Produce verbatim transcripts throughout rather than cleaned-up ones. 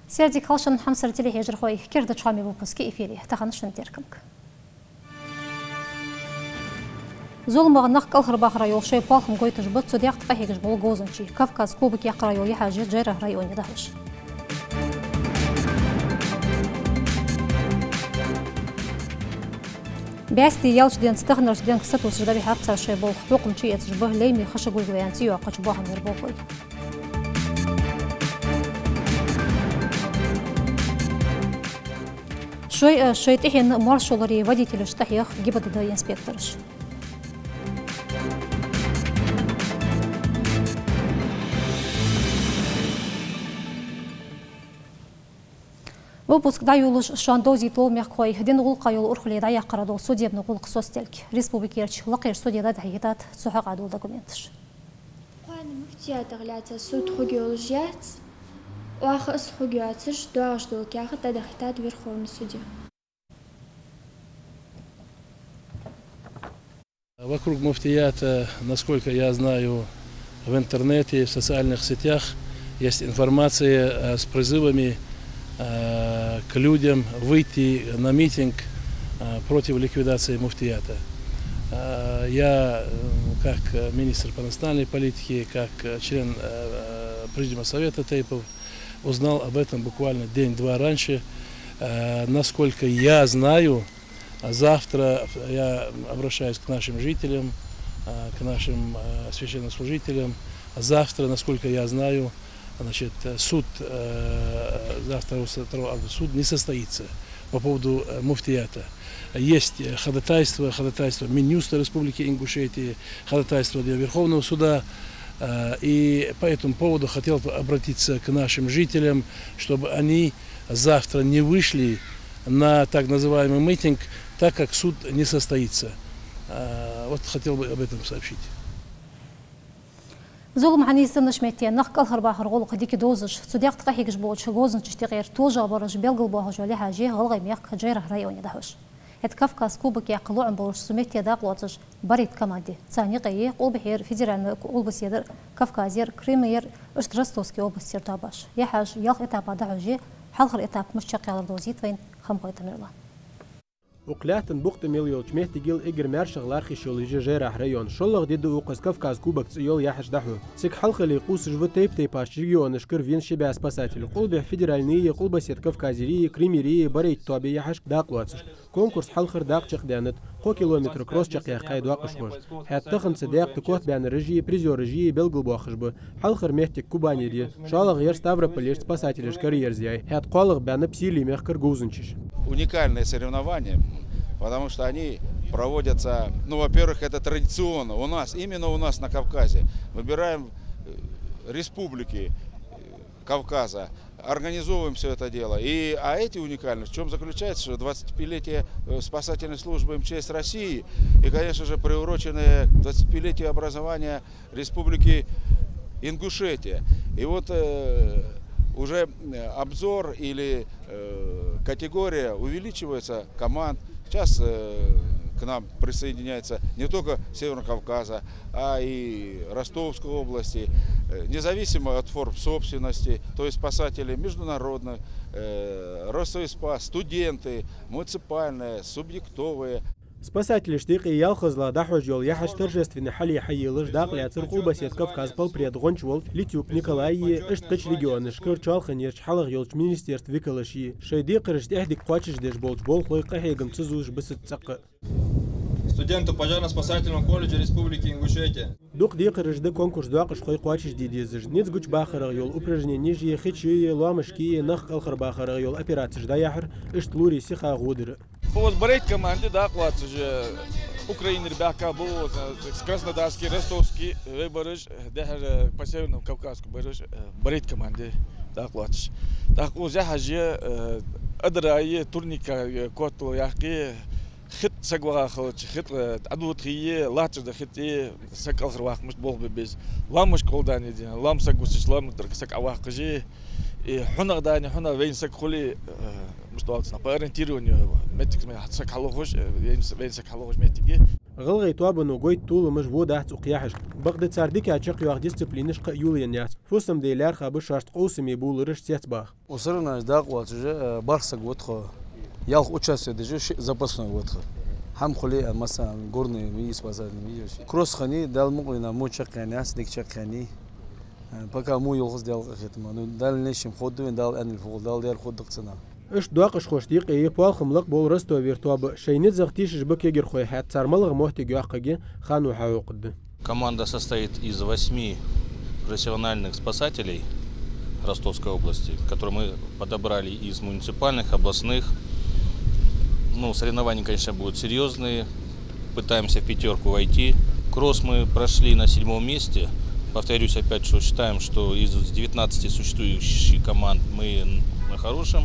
Сайре дика хийла шун, хьамсара телехьежархой. Керда хоамий выпуск я эфире. Тахан шун теркамга. ЗулмагӀа нах кӀалхарбахара йола шоай поалхам гойташ ба цу даькъе къахьегаш бола говзанчий. Кавказ кубок яккхара йола яхьаш я Джейрахь районе дӀахьош. БӀаьсти ялча денца таханарча денга сатувсаш дӀабихьаб цар шоай болх. Хьукхам чуэцаш ба лейми хашагульгваьнна цӀи йоаккхача боахамера болхлой. Шоай а, шоай тӀехьенна а маршо лорае водителаш тӀахьех ГИБДД инспектораша. Выпуск дӀайолалуш шоана довзийталва, мехкахой, дина гӀулакха йола урхалле дӀаяккхара дола судебни гӀулакх соцаделга. Республикерча лакхерча суде дӀадахьийтад цу хьакъехьа дола документаш. Кхоана муфтиятах лаьца суд хургйолаш яц, оаха из хургйоацаш доагӀаш дола каьхат дӀадахьийтад Верховни суде. Вокруг муфтията, насколько я знаю, в интернете, в социальных сетях есть информация, э, с призывами, э, к людям выйти на митинг, э, против ликвидации муфтията. Э, я, э, как, э, министр по национальной политике, как, э, член, э, Президиума Совета тейпов, узнал об этом буквально день-два раньше. Э, насколько я знаю, завтра я обращаюсь к нашим жителям, э, к нашим, э, священнослужителям. Завтра, насколько я знаю, значит, э, суд, э, завтра, второго августа, суд не состоится по поводу, э, муфтията. Есть, э, ходатайство, ходатайство Минюста Республики Ингушетия, ходатайство для Верховного суда. Э, и по этому поводу хотел бы обратиться к нашим жителям, чтобы они завтра не вышли на так называемый митинг, так как суд не состоится. Э, вот хотел бы об этом сообщить. Зулам хьанийсденнача метте нах кӀалхарбахара гӀулакх дика довзаш, цу даькъе къахьегаш болча говзанчашта юкъера тожагӀа бараш белгалбоахаш йола яхьаш я ГӀалгӀай мехка Джейрахь районе дӀахьош. ХӀаьта Кавказ кубок яккха лоӀам болаш цу метте дакъа лоацаш барайтта команда я. Царна юкъе я Къулбехьера федеральни къулбаседар, Кавказера, Крымера, иштта Ростовски областера тоабаш. Яхьаш ялх этапа дӀахьош я, хьалхара этап мишта чакхъяьлар довзийт вайна Хамхой Тамерлана. Укх лаьттан букъ тӀа мел йолча моттигел эггара маьршагӀа лархӀа йиш йолаш я Джейрахь район. ШоллагӀа ди да укхаза Кавказ кубок цӀи йола яхьаш дӀахьо. Цига хьалхале кхувсаш ва тайп-тайпарча регионашкара вена ши бӀаь спасатель. Къулбехьа федеральни я, Къулбаседа Кавказера я, Крымера я барайтта тоабе яхьашка дакъа лоацаш. Конкурса хьалхара дакъа чакхдаьннад, кхо километр кросс чакхъяьккхай доакъашхоша. ХӀаьта тахан цу даькъе котбаьннараш а, призёраш а белгалбоахаш ба. Хьалхара моттиг Кубанера я, шоллагӀъяр Ставропольера спасателашкара ерзаяьй. ХӀаьта кхоалагӀа баьннаб Сийлий мехкара говзанчаш. Уникальные соревнования, потому что они проводятся, ну, во-первых, это традиционно у нас, именно у нас на Кавказе. Выбираем, э, республики, э, Кавказа, организовываем всё это дело. И, а эти уникальность в чём заключается, что двадцатипятилетие, э, спасательной службы МЧС России и, конечно же, приуроченное к двадцатипятилетию образования Республики Ингушетия. И вот, э, уже, э, обзор или, э, категория увеличивается команд. Сейчас, э, к нам присоединяется не только Северного Кавказа, а и Ростовской области, э, независимо от форм собственности, то есть спасатели международных, э, Россоюзспас, студенты, муниципальные, субъектовые. Спасателашта юкъе ялхазлагӀа дӀахьош йола яхьаш торжественни хьале хьаелаш дакъа лаьцар Къулбаседа Кавказа полпреда гӀонча волча Литюк Николай а, иштта кхыча регионашкара чоалханерча хьалха йолча министерства викалаш а. Шоай декхарашта тӀехдика кхоачашдеш болча болхлой къахьегам ца зувш бисад цӀаккха. Студенты пожарно-спасательного колледжа Республики Ингушетия. Дукха декхараш да конкурса доакъашхой кхоачашде дезаш. Низ гучабахарах йола упражненеш а, хи чу а, лоамашка а, нах кӀалхарбахарах йола операцеш дӀаяхьар, иштта лорий сиха гӀо дар а. Укхаза барайтта команда я дакъа лоацаш, Украинера баьхка ба, Краснодарски, Ростовски, вай бараш, дехьара по Северному Кавказу бараш, барайтта команда я дакъа лоацаш. ТӀаккха укхаза яхьаш я, э, адара а, турника, э, котало яккха, хи тӀа саг ваха хилча, хи тӀа, э, Ӏадода хий, латташ да хи тӀа, саг кӀалхарваккха мишта болх бе беза. Лоамашка гӀолла дани дина, лоам саг висача лоама тӀара саг Ӏоваккхаш а, и хьунагӀа дани, хьунагӀа вайна саг хуле, э, мишта оал цунах, по ориентированию, моттиг ма саг хьалохаш, э, вайна с-, вайна саг хьалохаш моттиг я. ГӀалгӀай тоабано гойтта толамаш во дац укх яхьашка. Бакъда цар дика чакхйоаха дисциплинаш кхы а йолаенна яц. Фусам-дий лаьрхӀа ба шоашта къовсаме болараш цецбаха. Укх соревнованеш дакъа воацаш, э, бархӀ саг ва тхо. Ялх участвовать деш, шиъ запасной ва тхо. ХӀама хуле а, масала, горный, виис, масала, виис. Кросс хиннай, Дала мукъале, мо чакхъяьнна яц, дика чакхъяьннай. Э, пока мо йолхаз Дала къахетам. Ну, дальнейшем ховргда вайна, Дала аьннар фу хул, Дала дер ховргда-кх цунах. Иштта доакъашхошта юкъе я поалхам лакхбовла Ростовера тоаба. Шоай низ захтийшаш ба кагирхой, хӀаьта цар малагӀа моттиг йоаккхаргья, ханна хьахьокхаргда. Команда состоит из восьми профессиональных спасателей Ростовской области, которые мы подобрали из муниципальных, областных. Ну, соревнования, конечно, будут серьёзные. Пытаемся в пятёрку войти. Кросс мы прошли на седьмом месте. Повторюсь опять, что считаем, что из девятнадцати существующих команд мы на хорошем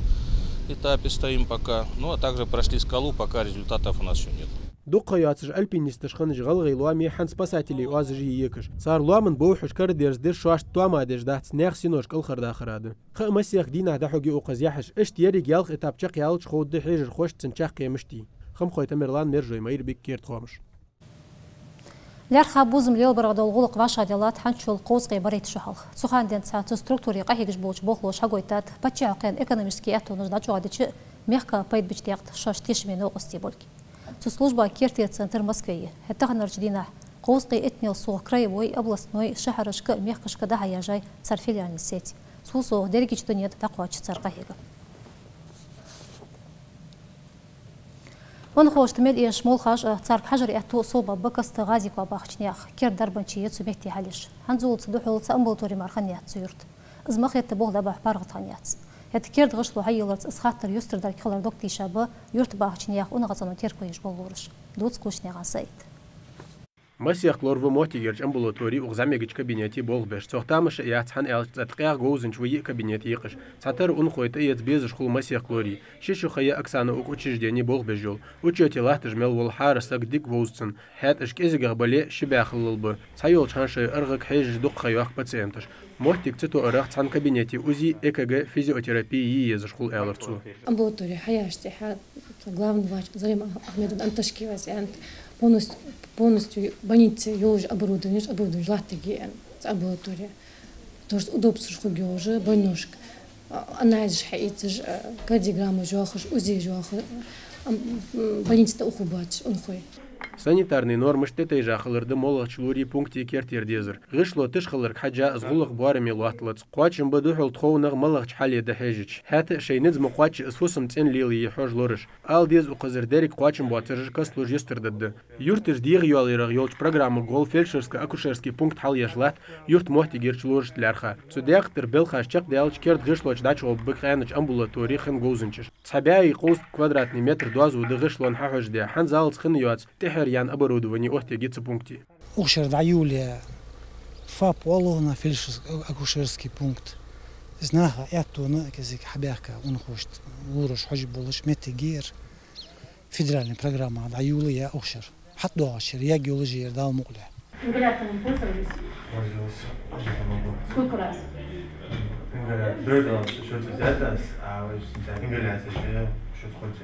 этапе стоим пока. Ну, а также прошли скалу, пока результатов у нас ещё нет. Дукха ха йоацаш альпинисташ хиннача гӀалгӀай лоаме хӀанз спасателий оазаш я екаш. Цар лоаман бовхьаш карадерзадеш шоашта тоам деш дац, наьха синош кӀалхардахар да. Кхы а масех дийнахьа дӀахьоргья укхаза яхьаш. Иштта еррига ялх этап чакхъяьлча ховргда хьежархошта цун чаккхе мишта я. Хамхой Тамерлан, Мержой Майрбик, «Керда хоамаш». ЛаьрххӀа бувзам лелабара дола гӀулакх вӀашагӀделлад хӀанзчул кховзткъеи барайтта шу хьалха. Цу хана денз цу структуре къахьегаш болча болхлоша хьагойтад паччахьалкхен экономически аьттонаш дӀачӀоагӀдича, мехка пайда бича даькъе шоаш тешаме новкъостий болга. Цу службан керттера центр Москве я. ХӀаьта таханарча дийнахьа кховзткъеи иттанел совгӀа краевой, областной, шахьарашка а, мехкашка а дӀахьаяьй цар филиальни сеть. Цул совгӀа дерригача дунен тӀа дӀакхоач цар къахьегам. Унахошта мел эшаш молхаш а, царга хьажара аьттув а совбаьб каста ГӀази-Коа бахача наьха. Керда дарбанче я цу метте хьалъеш. ХӀанзалца духьал цу амбулатори мара хиннаяц цу юрта. Из ма хетта болх дӀабахьа паргӀата хиннаяц. ХӀаьта керда гӀишло хьаелларца из хаттар юстардарг хилар дог тийша ба юрта бахача наьха унахцӀено терко еш бола лораша. Дувц Кушнаькъан Саида. Масех лор ва моттигерча амбулатори укх зӀамигача кабинете болх беш. Цох тамаш а яц, хӀана аьлча цӀа ткъаьх говзанча ва йиъ кабинет екъаш. Цхьатарра унахой тӀаэца безаш хул масех лорий. Ши шу ха я Оксана укх учреждене болх беш йола. Учёте латташ мел вола хӀара саг дика вовз цунна. ХӀаьта уж кӀезигагӀа бале а, ши бӀаь хиллал ба. Цхьайолча хана шоай аргӀага хьежаш дукха ха йоаккх пациенташ. Моттиг ца тоарах цхьан кабинете УЗИ, ЭКГ, физиотерапия е езаш хул, аьлар цо. Амбулатори хьаяьчул тӀехьагӀа главный врач Зарема Ахмедовна Анташкиева аьннад, полностью, полностью больнице йолаш оборудованеш, оборудованеш латтаргья аьнна, цу амбулатори. То есть удобстваш хургйолаш больношка, а, анализаш хьаэцаш, а, кардиограммаш йоахаш, УЗИ йоахаш, ам, м, больнице тӀа ухаргбоацаш унахой. Санитарни нормаш тӀатайжа хилар да моллагӀча лорий пункте керттера дезар. ГӀишло тиша хиларга хьежжа из гӀулакх боараме лоатталац. Кхоачам ба духьал тховнагӀа малагӀча хьале да хьежача. ХӀаьта а шоай низ ма кхоачча из фусам цӀена лелае хьож лораша. Ала деза укхазара деррига кхоачам боацараш касталуш юстардергда. Юрташ дегӀайоалаярах йолча программага гӀолла фельдшерско-акушерски пункт хьалъеш латт юрта моттигерча лорашта лаьрхӀа. Цу даькъе тӀара белхаш чакхдаьлча керда гӀишло чу дӀачугӀоргба къаьнача амбулаторе хинна говзанчаш. Цхьа бӀаьи кховзткъа квадратни метр доазув да гӀишлон хьахьожадаь, хӀанзалца хинна йоаца тӀехьара яьнна оборудовани оттаергья цу пункте. Укх шера дӀайолае ФАП оал укхаза, фельдшерско-акушерски пункт. Из наха аьттонна кӀезига хьабаьхка унахошта лораш хьожаш болаш моттиг я ер. Федеральни программа дӀайолаяь укх шера. ХьатӀадоагӀача шера ягйолаш я ер, Дала мукъале. Ингаляторным пользовались? Пользовался. Сколько раз? Ингаля-, до этого что-то взято, а вот ингаляция, что-то хоть.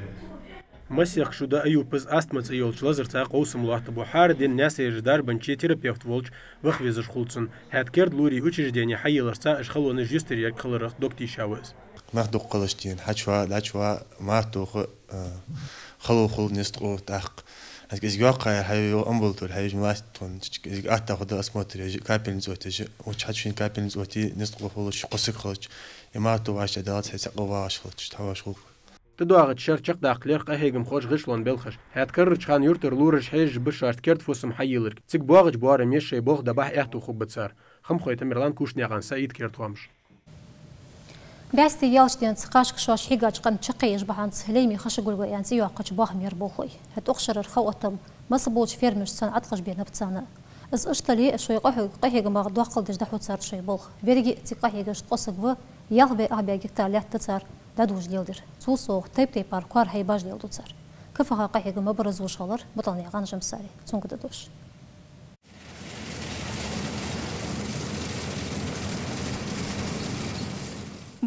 Масех шу да Аюпас астма цӀи йолча лазарца къовсам лоаттабу. ХӀара ден Наьсарера дарбанче терапевт волча ваха везаш хул цунна. ХӀаьта керда лорий учреждене хьаелларца уж халонаш юстаръярг хиларах дог тийша ва из. Нах дукха хилча дийна, хьачува, дӀачува, мара тоха, а, хало хул низ ткъо тӀаккха. ХӀанз кӀезига йоккхагӀа хьайола амбулатори, хьайола миласть тхона, кӀезига атта хургда осмотр еш, капельница оттаеш, уча хьачувена капельница отте, низ ткъо хулаш, кхо саг хилча, и мара тоха вӀаштӀехьадаллалца хьай цхьаккха вагӀаш хилча, хьавӀашагӀ хулба. ТӀадоагӀача шера чакхдаккха лерхӀ къахьегамхоша гӀишлон белхаш. ХӀаьта карарча хана юртара лораш хьежаш ба шоашта керда фусам хьаелларга. Цига боагӀача боараме шоай болх дӀабахьа аьттув хургба цар. Хамхой Тамерлан, Кушнаькъан Саид, «Керда хоамаш». БӀаьсти яьлча денз кхашка шоаш хьийгача къам чакхъеш бахьанца «Лейми хашагургва» аьнна цӀи йоаккхача бохаме яр болхлой. ХӀаьта укх шерара ха оттам масса болча фермерашца цхьана Ӏаткъаш бенаб царна. Из иштта дале а, шоай къахье-, къахьегамах доккхал деш дӀахьу цар шоай болх. Верриге а цига къахьегаш ткъо саг ва, ялх бӀаь ах бӀаь гектар лаьтта да цар дӀадувжаш леладер. Цул совгӀа тайп-тайпара коара хьайбаш леладу цар. КФХ къахьегама баразуш хилар Муталнаькъан Жамсари. Цунга да дош.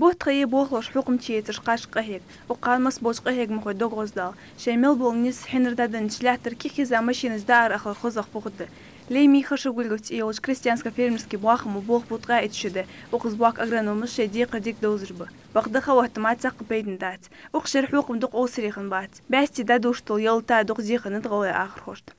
Бутт ха я болхлоша хьукмача ецараш кхача къахьега. Укх хана масса болча къахьегамхой дог гӀоздала. Шоай мел бола низ хьинар дӀаденнача лаьттара кхи хиза машинаш даар ахар хозагӀа пу хургда. Лемий Хашагульгов цӀи йолча крестьянско-фермерски бахама болх бу ткъаь итт шу да. Укхаза бохка агрономаша шоай декхар дика довзаш ба. Бакъда ха отта мара цхьаккха пайдана дац. Укх шера хьукма дукха овсарехьа бац. Баьстий дӀадувш дола ялат дукха зе хиннад гӀалгӀай ахархошта.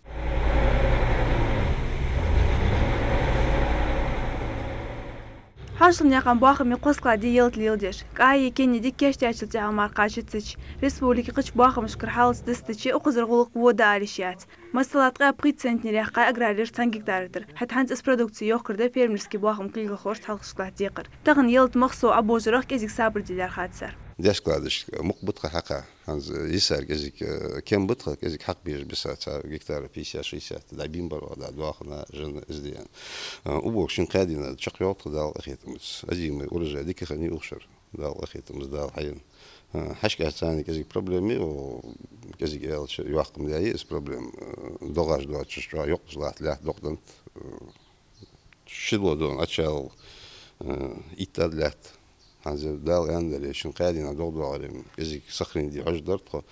Хьаьшалнаькъан бахаме кхо склад я ялат леладеш. КӀаи кенни дика кийчдаьчул тӀехьагӀа мара кхача цача. Республике кхыча бахамашкара хьалаца дистача, укхазара гӀулакх во да ала йиш яц. Масала, ткъаь пхийтта центнер яьккхай аграрера цхьан гектара тӀара. ХӀаьта хӀанз из продукци йохкар да фермерски бахама кулгалхошта хьалхашка латта декхар. Тахан ялат мах сов Ӏобожарах кӀезига сабар де лаьрхӀад цар. Десять складаш мукъа ба тха хьакха. ХӀанз йисар кӀезига, э, кем ба тха, кӀезига хьакха безаш биса цхьа гектара пятьдесят-шестьдесят, дӀабийна бар оаха, дӀадоахана, жена из дена. Э, уборка шин кхаь дийнахьа чакхйоал тха Дала къахетамца. Озимый урожай дика хиннай укх шера, Дала къахетамца, Дала хьаенна. Э, хьашкаш царна кӀезига проблема я, о, кӀезига аьлча, йоккха ма яй из проблема. Э, догӀаш доацаш чӀоагӀа йоккхаш латта лаьтта докъ деннад, э, ши ло дона ачал, э, иттад лаьтта. ХӀанз Дала аьнна дале, шин кхаь дийнахьа догӀа доагӀаре, кӀезига сохранить де хьожаргдар тхо.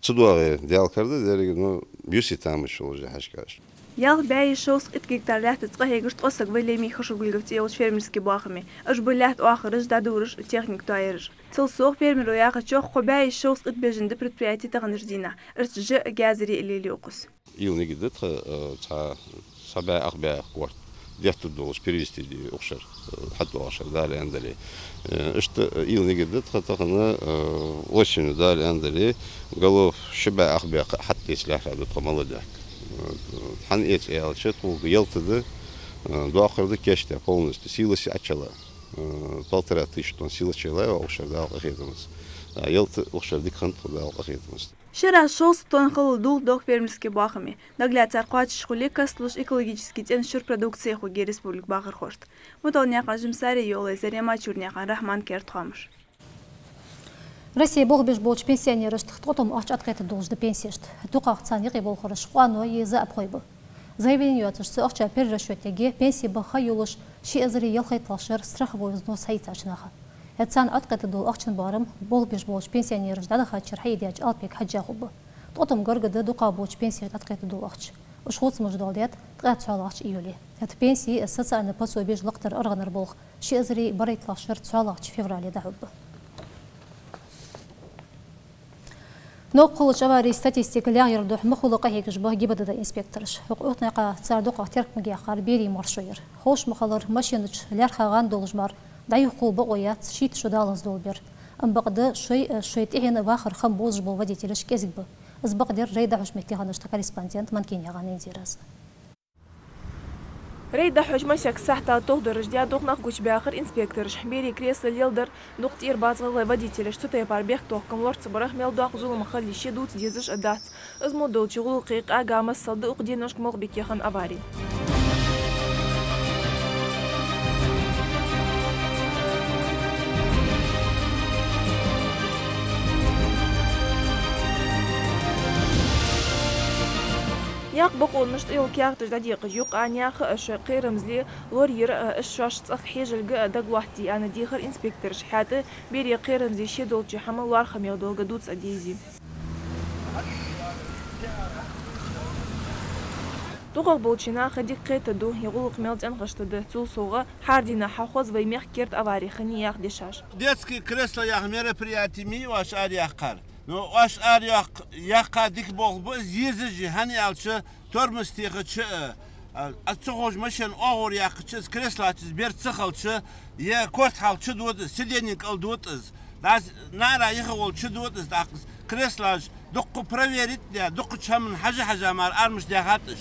Ца доагӀе, Даьла кара да деррига, ну, юсий тамаш йолаш я хьашкаш. Ялх бӀаь шовзткъа итт гектар лаьттаца къахьегаш ткъо саг ва Лемий Хашагульгов цӀи йолча фермерски бахаме. Уж ба лаьтта оахараш, дӀадувраш, техника тоаераш. Цул совгӀа фермеро яхачох, кхо бӀаь шовзткъа итт бежан да предприяти таханарча дийнахьа. Ирча жа а, гезари а лелаю укхаза. Уйла нигат да тха, э, цхьа, цхьа бӀаь, ах бӀаь корта деттаргдолаш перевести де укх шера, э, хьатӀадоагӀача шера, Дала аьнна дале. Э, иштта, э, уйла нигат да тха тахан, э, осенью, Дала аьнна дале, голов ши бӀаь, ах бӀаь кхы хьатӀадеца лаьрхӀа да тха молодняк. Э, хӀана эца аьлча, тхога ялат да, э, доаккхар да кийчдаь полностью, силоси ачала. Э, полтора тысячи тонн силача лай ва укх шера, Дала къахетамца. А, ялат укх шера дика хиннад тха, Дала къахетамца. Шера шовзткъа тонн хилал дулх дог фермерски бахаме. Дагалаьцар кхоачаш хуле, кастлуш экологически цӀена шура продукци хургья республика бахархошта. Муталнаькъан Жимсари, Йовлой Зари, Мачурнаькъан Рахьман, «Керда хоамаш». Россе болх беш болча пенсионерашта ткъо тӀом ахча Ӏоткъайтаргдолаш да пенсешта. ДукхагӀа царна юкъе болхараш къоаной е заӀапхой ба. Заявлени йоацаш, цу ахча перерасчёт ергья пенсе баха ха йолаш ши эзари ялхайтталагӀча шера страховой взнос хьаийцача наха. ХӀаьта царна Ӏоткъайтаргдола ахчан барам болх беш болча пенсионерашта дӀадахача шера хьаийдеча Алпек Хьажа хургба. Ткъо тӀом гаргга да дукхагӀболча пенсешта Ӏоткъайтаргдола ахча. Уж хувцамаш доаладаьд ткъаь цхьоалагӀча июле. ХӀаьта пенси а социальни пособеш лакхдарах аргӀанара болх ши эзари барайтталагӀча шера цхьоалагӀча феврале дӀахьоргба. Новкъа хулача аварий статистика лаьгӀъярах духьа ма хулла къахьегаш ба ГИБДД инспектораш. ХӀокху оьхтнакъа цар дукхагӀа теркам ма геххар берий маршо яр. Ховш ма хиллара, машинача лаьрххӀа гӀанд долаш мара дӀаюха хул бокъо яц шийтта шу даллалца дола бер. Амма бакъда шоай а, шоай тӀехьенна а вахара хам бовзаш бола водителаш кӀезига ба. Из бакъдир рейд дӀахьоча метте хиннача тха корреспондента Манкенаькъан Индирас. Рейд дӀахьоча масех сахьата тохдараш даь дукха нах гучабаьхар инспектораша. Берий кресла леладар дукха тӀера бац гӀалгӀай водителашта. Цу тайпара бехктокхам лорацабарах мел доккха зулам хила йиш я дувца дезаш а дац. Из мо долча гӀулакхе къаьга масал да укх деношка Малгобеке хинна авари. Наькъа бокъонаш тӀайола каьхаташ дӀадекъача юкъа наха а шоай кхерамзле лораяра а, уж шоаш цӀагӀа хьежалга а дагалоаттаде аьнна дехар инспектораша. ХӀаьта берий кхерамзле ше долча хӀама лоархӀаме долга дувца а дезий. ДукхагӀболча наха дика кхетаду, ер гӀулакх мел цӀенхашта да. Цул совгӀа, хӀара дийнахьа хьахоз вай мехка керда авари хиннай яха дешаш. Детский кресло яха мероприяти ма йий оаш араяьккхар. Но оаш араяьккха, яьккха дика болх ба из, езаш я, хӀана аьлча тормоз техача а, а, а ца ховш машен оагӀора яьккхача, из креслача из бер ца хилча, е корта хьалха чудода из, сиденье кӀал дода из. ДӀа из наӀара яха волча чудода из, тӀаккха из креслаш дукха проверить даь, дукхача хӀаман хьажа-хьажа мара армаш даьхад уж.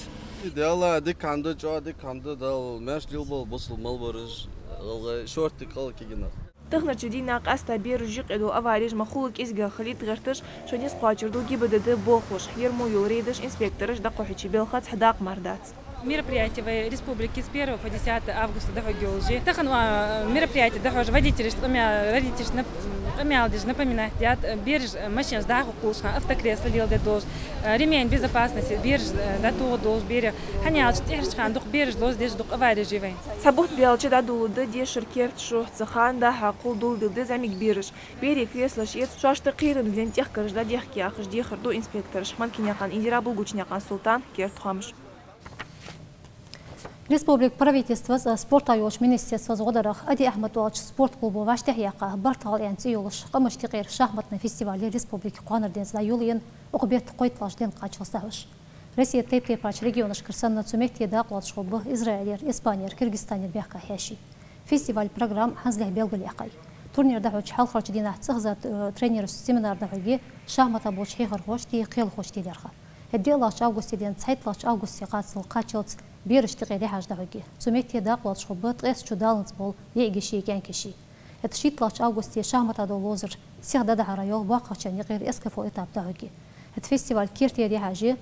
Даьла, дика хӀама да, чӀоагӀа дика хӀама да, Дала маьрша лелаболба бусалба мел бараш, гӀалгӀай, шортта кӀал кагий нах. Таханарча дийнахьа къаьстта бераш юкъе дола авареш ма хулла кӀезига хилийта гӀерташ, шоай низ кхоачаргда ГИБДД болхлоша. Ер мо йола рейдаш инспектораша дӀакхухьача балхаца хьадаккха мара дац. Мероприяти вай республике с первого по десятое августа дӀахьоргйолаш я. Тахан, а, мероприяти дӀахьош водителашта къамаьл, родителашта нап-, къамаьл деш напоминать даьд, а, бераш, а, машинашца дӀахо кхувлаш хана автокресло леладе долаш, а, ремень безопасности бераш, а, дӀатоха долаш берех. ХӀана аьлча тӀехьарча хана дукха бераш лозадеш, дукха авареш я вай. Цхьа бутт баьлча дӀадоладу дешара керда шу. Цу хана дӀа-хьа кхувла доладелаш да зӀамига бераш. Берий креслаш эца, шоашта кхерамзлен тӀехкараш дӀадехка яхаш дехар ду инспектораша. Манкинаькъан Индира, Булгучнаькъан Султан, «Керда хоамаш». Республика правительствос а спорта йолча министерствос а гӀо дарах Ади Ахьмад оалача спорт клубо вӀаштӀехьъяьккха «Бартал» аьнна цӀи йолаш къамашта юкъера шахматни фестиваль я республике кхоанара денз дӀайолаенна, укх бетта кхойтталагӀча денга кхаччалца дӀахьош. Россе тайп-тайпарча регионашкара санна цу метте дакъа лоацаш хургба Израилера, Испанера, Киргизстанера баьхка хьаьший. Фестивала программа хӀанзлехь белгалъяьккхай. Турнир дӀахьоча хьалхарча дийнахьа цӀихеза, э, тренерашца семинар дӀахьоргья шахмата болча хьехархоштеи кхелахоштеи лаьрхӀа. ХӀаьта диълагӀча августе денз цхьайтталагӀча августе кхаччалца берашта юкъера яхьаш дӀахьоргья. Цу метте дакъа лоацаш хургба ткъаь исс шу даланза бола йиӀигаши кӀаьнкаши. ХӀаьта шийтталагӀча августе шахмата дола ловзар сиха дӀадахьара йола боккхагӀчарна юкъера эстафета этап дӀахьоргья. ХӀаьта фестивала кертера яхьаш я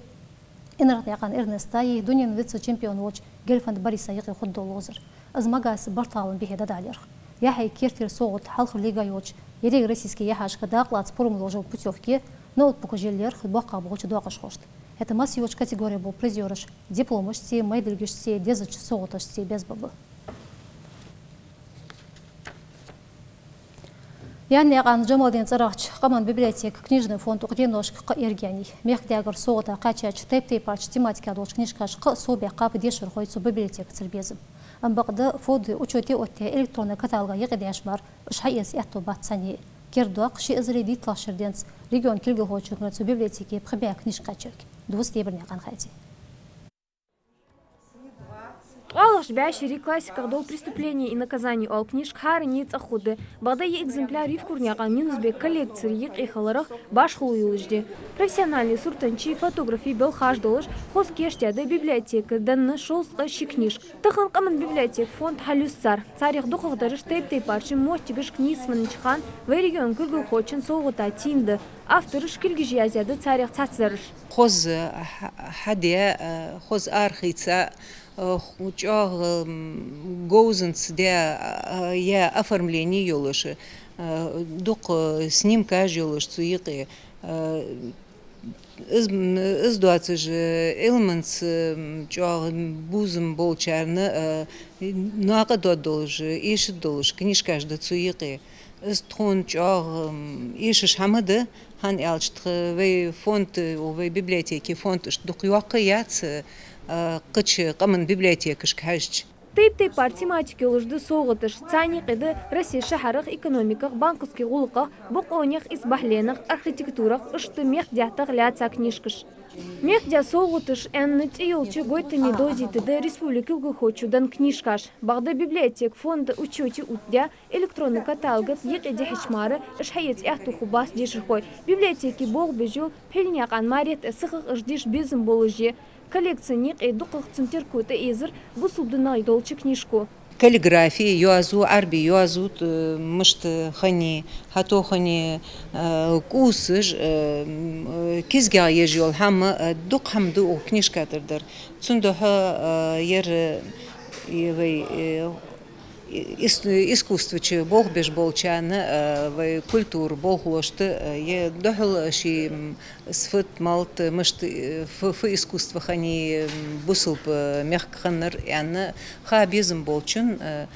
Инаркънаькъан Эрнестаи дунен вице-чемпион волча Гельфанд Бориса юкъе хургдола ловзар. Из Магас «Бартал» бихьа дӀадахьа лаьрхӀа. Яхьий кертера совгӀат хьалхара лига йолча еррига российски яхьашка дакъа лаца пурам ловш йола путёвка, ноутбукаш я лаьрхӀа боккхагӀа болча доакъашхошта. ХӀаьта массайолча категореш бола призёраш дипломашцеи, майдилгашцеи, дезача совгӀаташцеи безбаргба. Янанаькъан Джамалдина цӀерагӀча къаман библиотека книжный фонд укх деношка кхы а эргаяьннай. Мехкдаьгара совгӀата кхаьчача тайп-тайпарча тематика долча книжкашта кхы а сов баьккхаб дешархой цу библиотекацара безам. Амма бакъда фонда учёте оттаяь электронни каталога юкъедеш мара уж хьаэца аьттув бац цхьанне а. Кердадоаккх ши эзари дийтталагӀча шера денз региона кулгалхочунгара цу библиотеке пхи бӀаь книжка кхаьчарга. Дувц Дебарнаькъан Хьади. ТкъоалагӀча бӀаьшере классиках дола «Преступление и наказание» оала книжка хӀаране цӀагӀа хургда. Бакъда ер экземпляр Евкурнаькъан Юнус-Бека коллекцера юкъе хиларах башхало йолаш я. Профессиональни суртанчеи фотографеи белхаш долаш, хоза кийчдаь да библиотекара денна шовзткъа ши книжка. Тахан къаман библиотека фонд хьалъюс цар. Царех дукхагӀдараш тайп-тайпарча моттигашка нийсвеннача хана вай региона кулгалхочун совгӀата тенна да. Автораш кулгаш яздаь да царех цхьадараш. Хоза хьа-, хьадаь, э, хоза арахийца, э, ху-, чӀоагӀа, м, говзанца даь, э, яь оформлени йолаш, э, дукха снимкаш йолаш цу юкъе, э, из, м, из доацаш, э, Ӏилманца, м, чӀоагӀа бувзам болчарна, э, накъадоаддолаш, эшаддолаш книжкаш да цу юкъе. Из тхона чӀоагӀа, м, эшаш хӀама да, хӀана аьлча тха вай фонд, вай библиотеке фонд иштта дукха йоккха яц, э, кхыча къаман библиотекашка хьежача. Тайп-тайпара тематика йолаш да совгӀаташ. Царна юкъе да Россе шахьарах, экономиках, банковски гӀулакхах, бокъонех, исбахьленах, архитектурах, иштта мехкдаьттах лаьца книжкаш. «Мехкдаь совгӀаташ» аьнна цӀи йолча гойтаме довзийта да республика кулгалхочо денна книжкаш. Бакъда библиотека фонда учёте оттадаь электронни каталога юкъедехьача мара уж хьаэца аьттув хургбац дешархой. Библиотеке болх беш йола Пхьиленаькъан Марет а сихагӀа уж деша безам болаш я. Коллекцена юкъе дукхагӀа цун терко тӀаэзар бусалба динах долча книжко. Каллиграфи, йоазув, Ӏарбий йоазув, э, мишта хиннай, хӀаьта хиннай, э, кӀувсаш, э, м, э, кизгах еш йола хӀама, э, дукха хӀама да укх книжка тӀара дар. Цудухьа, э, ер, э, вай, э, ис-, искусствоча болх беш болчарна, э, вай культура болхлошта, э, ер духьал ший, м, сифат, малт, мишта, э, фу, фу искусство хиннай, м, бусалба мехка хиннар аьнна, ха безам болчун, э,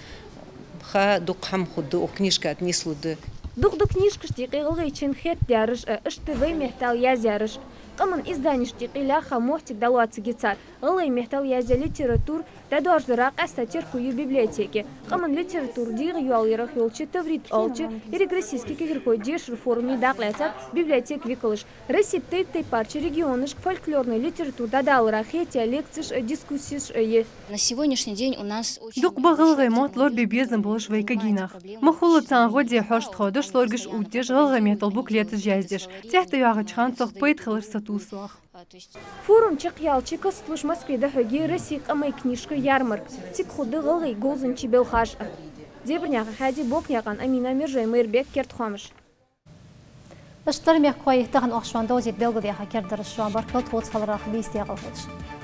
ха дукха хӀама хургда укх книжка тӀа нийслургда. Дукха да книжкашта юкъе гӀалгӀайчен хетадаьраш а, иштта вай меттала яздаьраш а. Къаман изданешта юкъе лаьрхӀа моттиг дӀалоацаргья цар. ГӀалгӀай меттала яздаь литература дӀадоаржадара къаьстта терко я библиотеке. Къаман литература дегӀайоалаярах йолча «Таврит» оалача еррига российски кагирхой дешара форуме дакъа лаьцад библиотека викалаш. Россе тайп-тайпарча регионашка фольклорни литература дӀадалара хетаяь лекцеш а, дискуссеш а я. На сегодняшний день у нас очень... Дукха ба гӀалгӀай мотт лорабе безам болаш вай кагий нах. Ма хулла царна гӀо де хьожаш тхо, дошлоргаш оттадеш, гӀалгӀай меттала буклеташ яздеш, цӀегӀа тӀайоагӀача хана цох пайда хилар сатувсалахь. Форум чакхъяьлча каст луш Москве дӀахьоргья «Россе къамай книжка» ярмарка. Цига хургда гӀалгӀай говзанчий белхаш а. Дебарнаькъан Хьади, Бокнаькъан Амина, Мержой Майрбек, «Керда хоамаш». Иштта дар, мехкахой, тахан оаха шоана довзийта белгалдаьха кердадараш. Шоана баркал тхоца хиларах, бийса декъала хийла шун.